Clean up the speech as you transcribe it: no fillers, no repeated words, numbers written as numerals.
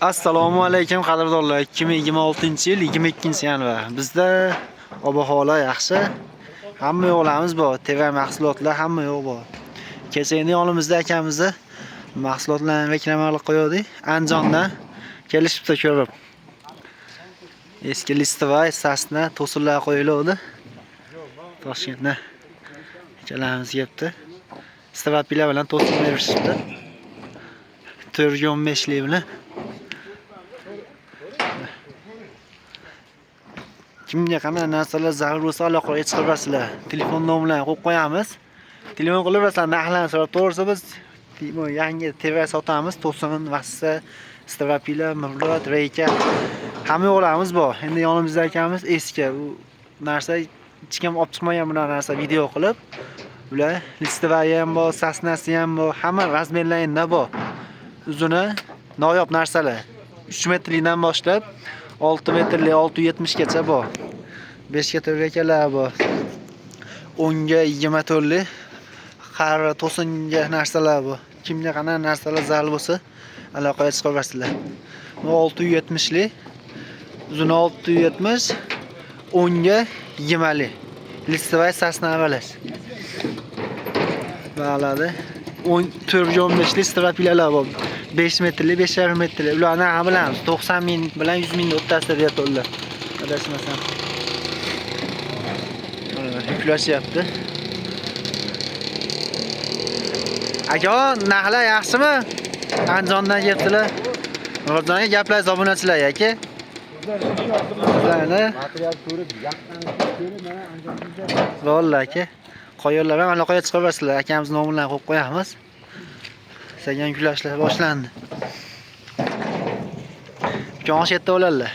Assalomu alaykum qadrdonlar. 2026-yil 22-yanvar. Bizda ob-havolar yaxshi. Hamma yo'qlarimiz bor. TV mahsulotlar hamma yo'q bor. Kecha endi yonimizda akamizni mahsulotlarni reklama qilib qo'ydik. Andijondan kelishibdi ko'rib. Eski listva, sasna, to'sinlar qo'yiluvdi. Toshkentdan akalarimiz kelibdi. Stravapila bilan to'sin berishibdi. 415lik bilan. Kimga qanday narsalar zarur bo'lsa aloqaga chiqaverasizlar. Telefon nomerlarini qo'yib qo'yamiz. Telefon qilib berasizlar, narxlarni so'rab to'g'risi biz yangi TV sotamiz, to'sin, vassa, stravapila, murlat, reyka hamma yo'qlarimiz bor. Endi yonimizda akamiz eski u narsa hech kim olib chiqmagan bunaqa narsa video qilib. Ular listivai ham bor, sasnasi ham bor, hamma razmerlarida bor. Uzuni noyob narsalar. 3 metrlikdan boshlab 6 metrli 670 gacha bor. 5 ga 4 akalar bor. 10 ga 24 lik qari to'singa narsalar bor. Kimga qanday narsalar zarur bo'lsa aloqaga chiqaverasizlar. Bu 670 lik, uzuni 670, 10 ga 20 lik. Listivay sasna avalash. Bag'ladi. 14 ga 15 lik strapilalar bor. 5 metrli, 5,5 metrli. Ularni ham bilamiz. 90 ming bilan 100 ming o'rtasida deyapti ular. Adashmasam. Mana yuklashyapti. Aka, narxlar yaxshimi? Andijondan kelibdilar. Murodjon aka, gaplashib obunachilar aka. Sizlarni Material ko'rib, yaqindan ko'rib, mana Andijonda Bo'ldi aka. Qoyillar ham aloqaga chiqaverasizlar. Akamiz nomerlarini qo'yib qo'yamiz. Sekin yuklashlar boshlandi. Ukam osh yerda bo'ladilar.